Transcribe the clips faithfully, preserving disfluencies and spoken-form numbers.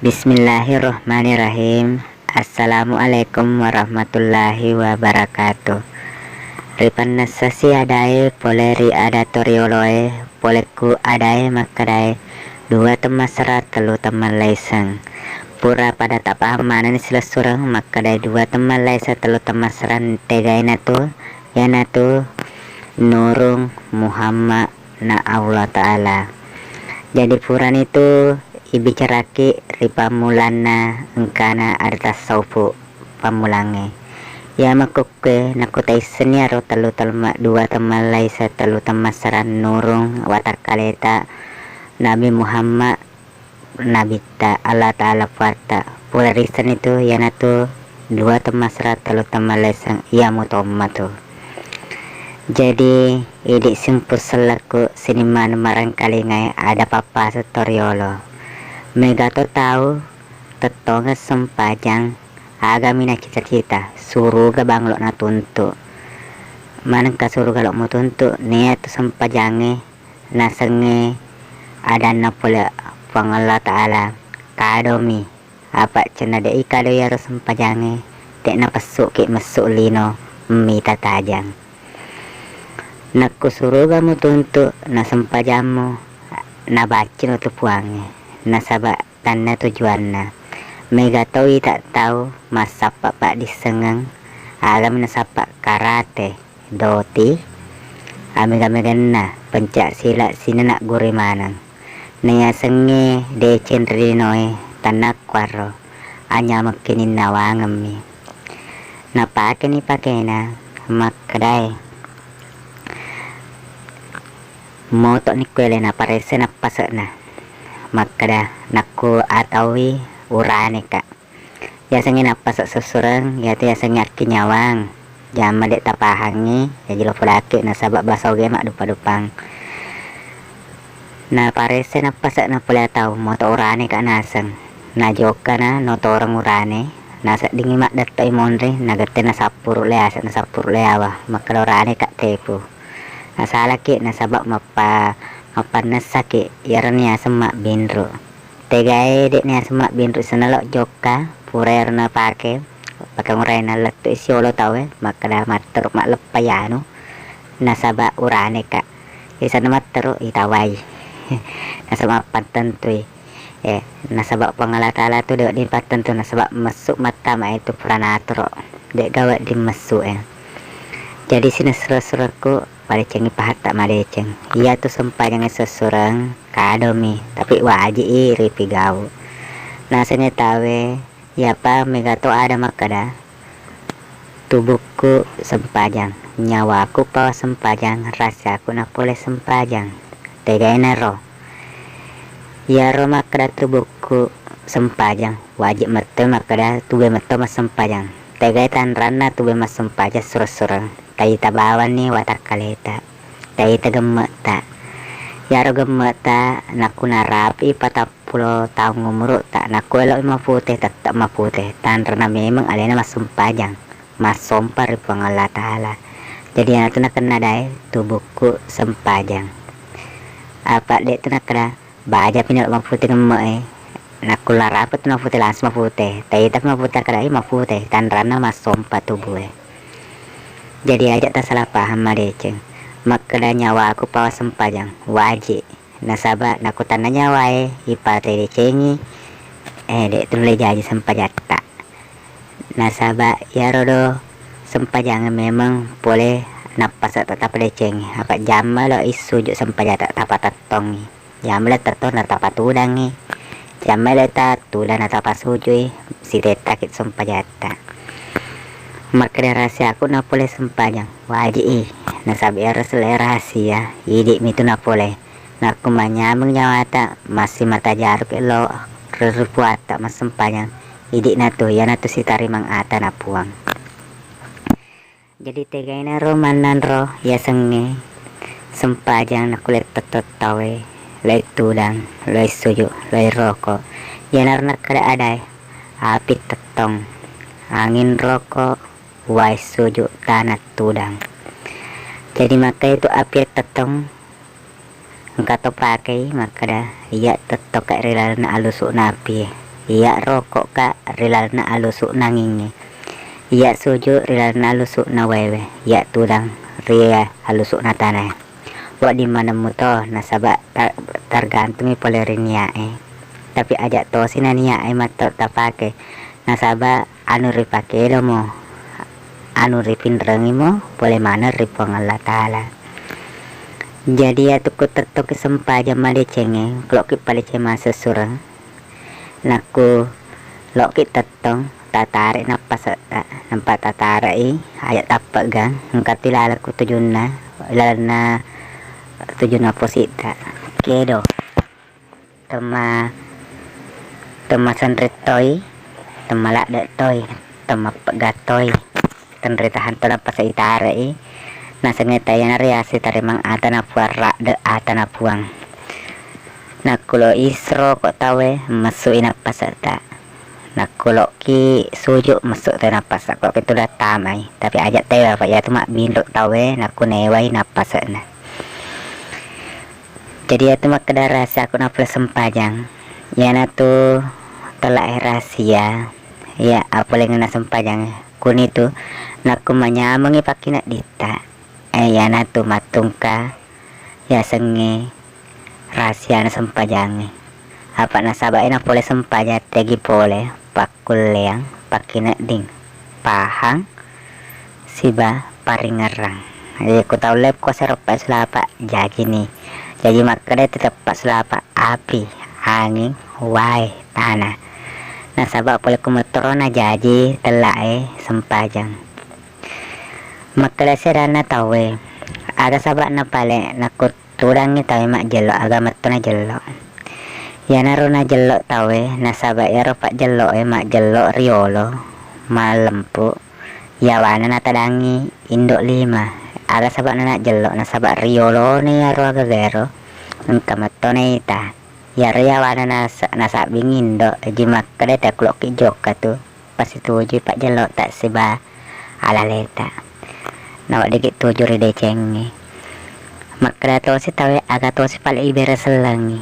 Bismillahirrahmanirrahim. Assalamualaikum warahmatullahi wabarakatuh. Ripannessasi adae pole ri ada torioloe, polekku adae makkedae dua temmasera tellu temmallaiseng. Pura pada tapahang manenni silessureng makkedae dua temmallaiseng tellu temmasera tegainatu, iyanatu Nurung Muhammad na Allah Ta'ala. Jadi puranitu ibicaraki ri pammulanna engkana ada tasawufu pammulangnge. Iya makkukkue nakutaissenni aro tellu telma-, dua temmallaisa tellu temmasera Nurung watakkaleta Nabi Muhammad nabitta Allah Ta'ala puatta. Pura risennitu iyanatu dua temmasera tellu temmallaiseng iya mutommatu. Jadi, idi simpul sellekku sining maneng marengkalingai ada pappaseng toriolo. Mega to tau tettongeng sempajang, agami nacita-cita, suruga banglo natuntu. Manengka suruga lo mutuntu, niatu sempajangnge nasengnge adanna pole Puang Allah Ta'ala, kadomi. Apa cenna de' ikado iyaro sempajangnge, de' napessu'ki messu' lino mita tajang. Nakku suruga mutuntu na sempajammu, nabaccino tu Puangnge, nasaba tanna tujuanna. Mega toi ta tau massappa paddissengeng, agami nasappa karate, doti, amega-meganna pencak sila sininna gurui maneng. Naiyasengnge deceng ri linoe tannakkuaro anyameng kininnawangemmi. Napakeni pakena makkedae, moto'ni kuele naparesse nappase'na. Makkeda, nakku ataui uraneka. Yasengnge nappase' sessureng, iyatu yasengnge akkinyawang. Jamma de' tapahangngi, jaji lo podaki nasaba basa oge maddupa-dupang. Naparesse nappase'na pole atau moto uraneka naseng. Najokkana notoreng urane, naseddingngi maddettoi monri, nagette nasappuru le ase, nasappuru le awa, makkeda uraneka tepu. Nasalaki nasaba mappa-, mappannessaki, iyaroni yaseng mabbinru. Tegae de'ni yaseng mabbinru senna lo jokka, pura ero napake, pake urai nalettu isi olo tauwe, makkeda matteru malleppai anu, nasaba uraneka. Isanna matteru itawai. Nasaba mappattentui. Eh, nasaba Puang Allah Ta'ala tu de' wedding pattentu, nasaba messu mattama itu pura natoro. De'ga wedding messu e. Jadi sining suro-surekku, padecengngi pahatta madeceng. Iyatu sempajangnge sessureng kadomi, tapi waji'i ripigau. Nasengnge tawe, iyapa mega to ada makkeda, tubukku sempajang, nyawaku pawa sempajang, rahasiaku napole sempajang. Tegainaro. Iyaro makkeda tubukku sempajang, wajib metto makkeda tubue metto massempajang. Tegai tanranna tubue massempajang suro-sureng. Taita bawanni watakkaleta. Taita gemme'ta. Iyaro gemme'ta nakku narapi patappulo taung umuru'ta, nakku elo'i mapute, tette' mapute. Tanrana memeng alena massempajang, massompa ri Puang Allah Ta'ala. Jadi iyanatu nakenna dae tubukku sempajang. Apa de' tu nakkeda, bajapi nalo mapute gemme'e. Nakku larapi tu mapute langsung mapute. Taitapi mapute akkedai mapute, tanranna massompa tubue. Jadi aja' tasala pahang madeceng. Makkeda nyawaku pawa sempajang, waji'. Nasaba nakkutanna nyawae ipate decengi, eh, de' tu nulle jaji sempajatta. Nasaba iyaro do sempajang memeng pole nappase' tapadeceng, apa jamma lo issuju' sempajatta tapatettongi. Jamma lo tettong natapatudangi. Jamma lo tatudang natapasujui, sitettaki sempajatta. Makkeda rahasiaku napole sempajang, waji'i. Nasaba iyaro selae rahasia, idi'mi tu napole. Nakku manyameng nyawata, massimata jaruki lo ri puatta massempajang. Idi'na tu, iyanatu sitarimang atana Puang. Jadi tegainaro mannanro yasengnge sempajang nakkulle tettong tauwe, lai tudang, lai suju, lai roko. Iyanaro nakkeda adae, api tettong, angin roko, wae suju, tana tudang. Jadi makkai tu api tettong engka to pakei makkeda, iya tettoka ri lalenna alusu'na api. Iya' roko'ka' ri lalenna alusu'na angingnge. Iya' suju' ri lalenna alusu'na waewe. Iya' tudang ri alusu'na tanae. Wedding maneng muto, nasaba' ta-, tergantungi pole ri nia'e. Tapi aja' tosi na nia'e matto tapake, nasaba' anu ripake elomo, anu ripinrengimo pole maneng ri Puang Allah Ta'ala. Jadi, iyatu ku tettoki sempajang madecengnge, ku loki' padeceng massessureng, nakku loki' tettong, tatare' nappase'ta, nampa tatare'i, aja' tappeggang, engka tu ilaleng ku tujunna, ilalenna tujunna posi'ta. Kedo. Temma-, temmasenre toi, temmaladde' toi, temmappegga toi, tenritahang to nappase'i tare'i, nasengnge taiyanaro yaseng tarimang atana Puang, radde' atana Puang. Nakkulo isro ko tauwe, messu'i nappase'ta. Nakkuloki suju', messu' toi nappase', kuloki tudang tamai. Tapi aja' tewa, apa' iyatu mabbinru' tauwe, nakkunewai nappase'na. Jadi, iyatu makkeda rahasiaku napole sempajang, iyanatu tellae rahasia, iya, apolengenna sempajang. Kunitu, nakku manyamengngi pakkinedditta, eh, iyanatu mattungka yasengnge rahasiana sempajangnge. Apa' nasaba' e napole sempajang tegi pole pakkulleang, pakkinedding, pahang, siba paringerrang. Jadi, ku tau lae kuasai roppa sulapa', jajini. Jaji makkeda teteppa sulapa', api, anging, wae, tana. Nasaba' pole ku mettorona jaji tellae sempajang. Makkeda sedanna tauwe, aga saba'na pale nakku tudangngi tauwe majjello, aga metto najello. Iyanaro najello tauwe, nasaba' iyaro pajjelloe majjello riyolo, mallempu, yawana natadangngi indo' lima. Aga saba'na najjello, nasaba' riyolona iyaro agagaero engka metto naita. Iyaro yawana nas-, nasabbing indo', jaji makkeda te ku loki' jokka tu. Pasitujui pajjello'ta siba alaleta. Naweddikki tuju ri decengnge. Makkeda tosi tauwe, aga tosi pale ibere sellengngi.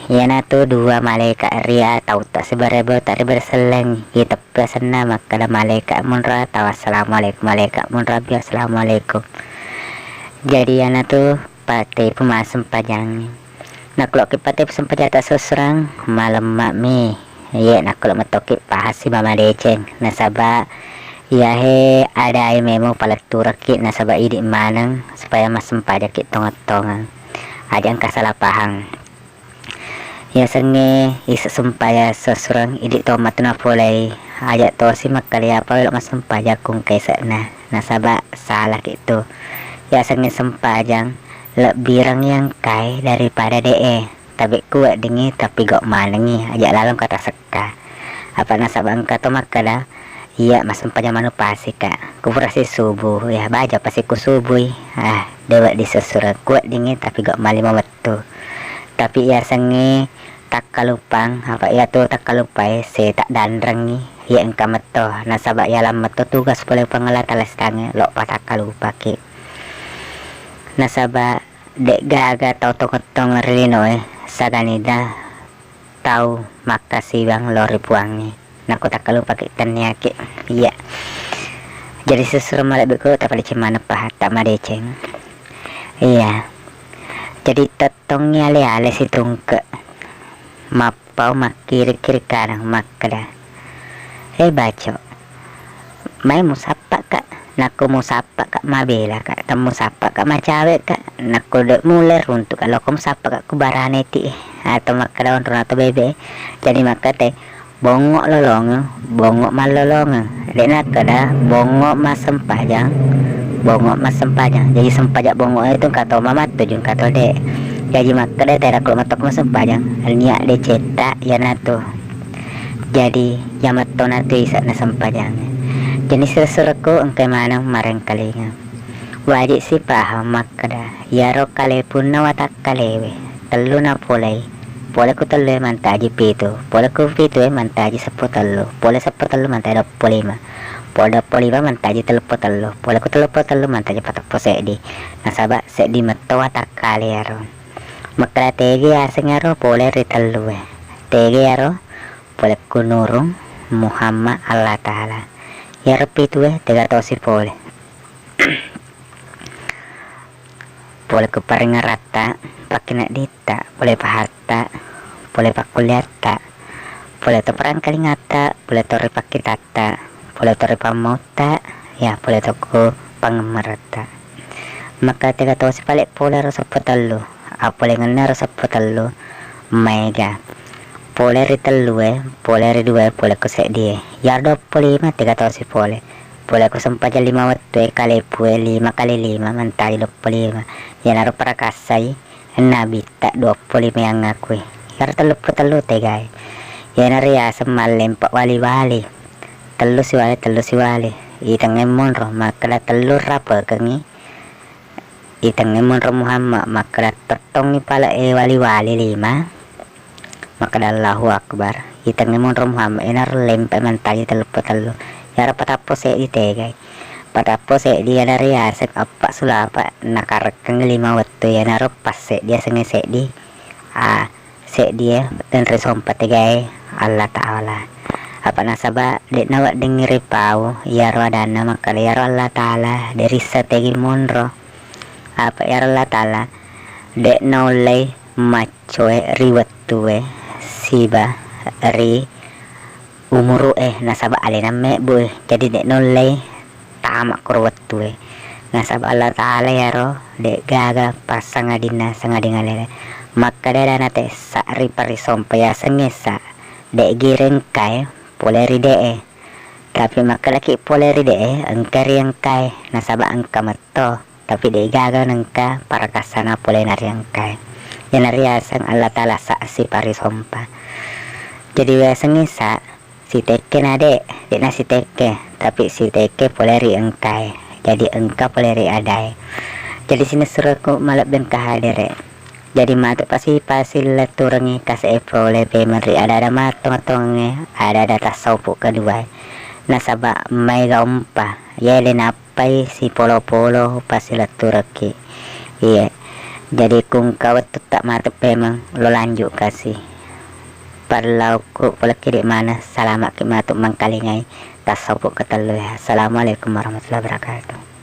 Iyanatu dua malaeka' ri atautta sibawa ribotta ribere sellengngi. Iteppe asenna makkeda malaeka' munro atau assalamualaikum, malaeka' munro abbi assalamualaikum. Jadi iyanatu patepu massempajangnge. Nakkuloki patepu sempajatta sessureng, malemma'mi. Iye, nakkulo mettoki pahassi mamadeceng. Nasaba' iyahe adae memang paletturekki, nasaba' idi' maneng supaya massempajakki tongeng-tongeng. Aja' engka salah pahang. Yasengnge ise sempajang sessureng, idi' to matu napolei. Aja' tosi makkeda apa welo massempajang ku engka ise'na. Nasaba' salaki tu. Yasengnge sempajang, lebbireng engkae daripada de'e. Tabe' ku weddingngi, tapi gau' manengngi, aja' laleng ko tasekka. Apa' nasaba' engka to makkeda, iya, massempajang manu pasika'. Ku purasi subuh, ya, baja pasi ku subui. Ah, de' wedding sessureng, ku weddingngi, tapi gau' malimo wettu. Tapi yasengnge takkalupang, apa' iyatu takkalupae, seta' danrengngi, iya engka metto. Nasaba' yaleng metto tugas pole Puang Allah Taala sitangnge, lo' patakkalupaki. Nasaba' de'gaga tau tongeng-tongeng ri linoe, saganida tau makkasiwiang lao ri Puangnge. Nakko takkalupaki, tenniaki. Iya. Jadi sessureng malebbiku, tapadeceng maneng pahatta madeceng. Iya. Jadi tettongngi ale-ale situngke'. Map- pau makkiri-kiri kanang makkeda, "Eh, Baco, mai musappaka'? Nakko musappaka' mabelaka', kan musappaka' macawe'ka', nakko de' mulle runtuka' lokko musappaka' ku barane ti'." Atau makkeda onrona to bebe'. Jadi makkeda te, "Bongngo' lolongeng, bongngo' mallolongeng." De' nakkeda bongngo' massempajang, bongngo' massempajang. Jaji sempajang bongngo' itu engka to mamattuju, engka to de'. Jaji makkeda tera ko mattokko massempajang, nia' decetta iyanatu. Jadi iya metto natu ise'na sempajang. Jenis sessurekku engkai maneng marengkalinga. Wajib sipahang makkeda, iyaro kalepunna watakkalewe, tellu napolei. Pole ku tellue mantaji pitu, pole ku pitue mantaji seppulo tellu, pole seppulo tellu mantaji duappulo lima, pole duappulo lima mantaji telluppulo tellu, pole ku telluppulo tellu mantaji patappulo seddi. Nasaba' seddi metto watakkale iyaro. Makkeda tege yaseng iyaro pole ri tellue. Tege iyaro pole ku Nurung, Muhammad, Allah Ta'ala. Iyaro pitue tega tosi pole. Pole ku paringaratta, pakkinedditta, pole pahatta, pole pakkulliatta, pole to parangkalingatta, pole to ripakkitatta, pole to ripammautta, ya pole to ku pangemmeretta. Maka tega tosi pale pole ro seppo tellu, appolengenna ro seppo tellu maega. Pole ri tellue, pole ri due, pole ku seddie. Iyaro duappulo lima tega tosi pole. Pole ku sempajang lima wettue, kalepue lima kali lima mantaji duappulo lima. Iyanaro parakassai nabitta duappulo lima yang ngakui. Iyaro telluppulo tellu tegai. Iyana riaseng mallempe wali-wali. Tellu siwali, tellu siwali. Itengnge monro, makkeda tellu rapekengngi. Itengnge monro Muhammad, makkeda tettongngi pale e wali-wali lima. Makkeda Allahu Akbar. Itengnge monro Muhammad, iyanaro lempe mantaji telluppulo tellu. Iyaro patappo seddi tegai. Patappo seddi iyana riaseng eppa sulapa nakarekkeng lima wettu, iyanaro passeddi asengnge seddi. A, seddie denre sompa tegae Allah Ta'ala. Apa nasaba de'na weddingngi ripau iyaro adanna makkeda iyaro Allah Ta'ala de rissa tegi monro. Apa iyaro Allah Ta'ala de naullei maccoe ri wettue siba ri umuru'e, nasaba alena mebbu e, jadi de naullei tama koro wettue. Nasaba Allah Ta'ala iyaro de'gaga passangadinna sangading alena. Makkeda dana tessa ri parisompa yasengnge sa, de'gi rengkae pole ri de'e. Tapi makkedaki pole ri de'e, engka ri engkae, nasaba engka metto. Tapi de'gaga nengka parakassana polena ri engkae. Iyana riaseng Allah Ta'ala saksi parisompa. Jadi wasengngi sa sitekke na de, de'na sitekke, tapi sitekke pole ri engkae. Jadi engka pole ri adae. Jadi sinessurekku malebbi engka hadere. Jadi matu pasi-, pasiletturengngi kase e pole pemeng ri ada-ada matong-tongengnge, ada-ada tassaupu keduae. Nasaba maega umpa, iyae le nappai sipolo-polo pasiletturekki. Iye. Jadi kungka wettutta matu pemeng lo lanjut kasi. Parellauku polekki de maneng, salama'ki matu mangkalingai tassaupu ketellu ya. Assalamualaikum warahmatullahi wabarakatuh.